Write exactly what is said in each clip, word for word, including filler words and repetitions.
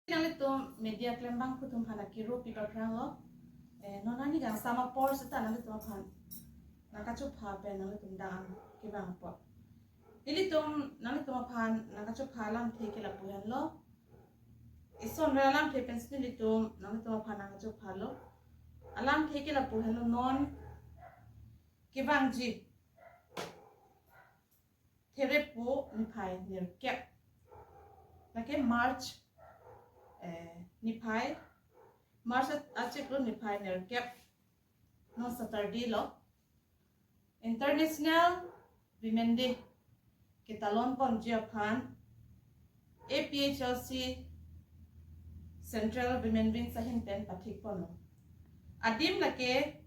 Nanglitum media klembang atum aphan akiro pi paprang lo. Eh, non ani kangsam apor seta nanglitum aphan nangkachopha pen nanglitum dam kevang apot. Nelitum nanglitum aphan nangkachopha alamthe ke lapu henlo. Ison ra alamthe pensi nelitum nanglitum aphan nangkachopha lo. Alamthe ke lapu henlo, non kevangji Therepo niphai nerkep. Lake March, eh, niphai, March achiklo niphai nerkep. Non Saturday lo. International Women Day ketalon ponji aphan A P H L C Central Women Wing ahin pen pathik ponlo. Adim lake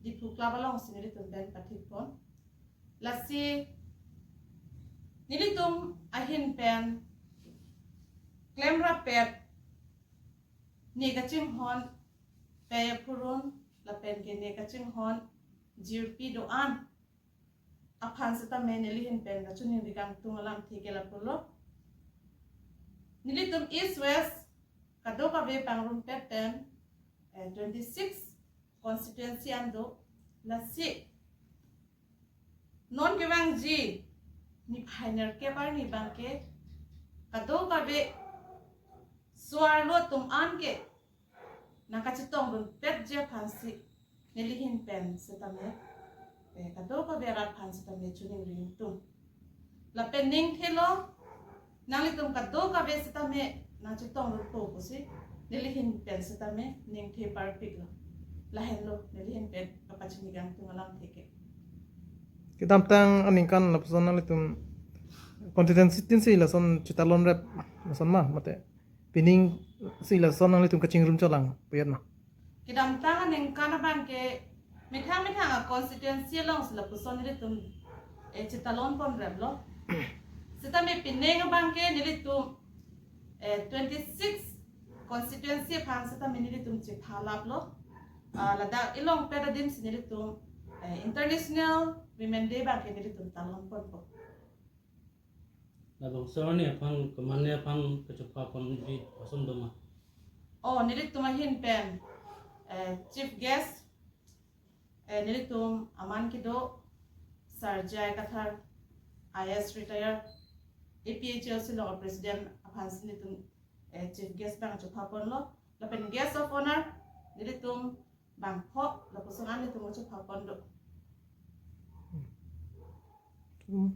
Diphu Club alongsi nelitum pen pathik pon. Lasi nelitum ahin pen klemrapet ne kachinghon, pei aphurun lapen ke ne kachinghon jirpi do-an aphan setame neli ahin pen kachiningri kangtung alamthe ke lapulo. Nelitum East West kadokave pangrumpet pen, eh, twenty six constituency an do. Lasi non kevangji niphai nerkep arni abangke kadokave so-arlo atum an ke nangkachetongdunpetji aphansi neli ahin pen setame, eh, kadokave arat aphan setame chiningri ingtung. Lapen ningthelo, nanglitum kadokave setame nangchetongdunpo pusi neli ahin pen setame ningthe parpiklo. Lahenlo neli ahin pen kapachini kangtung alamthe ke. Kedamtang aningkan lapuson nanglitum constituency tin si lason chetalon rep lason ma, mate pining si lason nanglitum kachingrum cholang pu-et ma? Kedamtang aningkan abangke methang methang a constituency alongsi lapuson nelitum, eh, chetalon ponreplo. Setame pining abangke nelitum, eh, twenty six constituency aphan setame nelitum chephalaplo. Ah, ladak ilongpet adimsi nelitum, eh, International Women Day abangke nelitum talon ponpo. Labangso arni aphan, komatne aphan kachopha ponji ason doma? Oh, nelitum ahin pen, eh, chief guest, eh, nelitum aman kedo Sir J I Kathar, I A S retire, A P H L C local president aphansi nelitum, eh, chief guest abang chopha ponlo. Lapen guest of honor nelitum bangpho lapuson an nelitum chopha pon do. Hmm.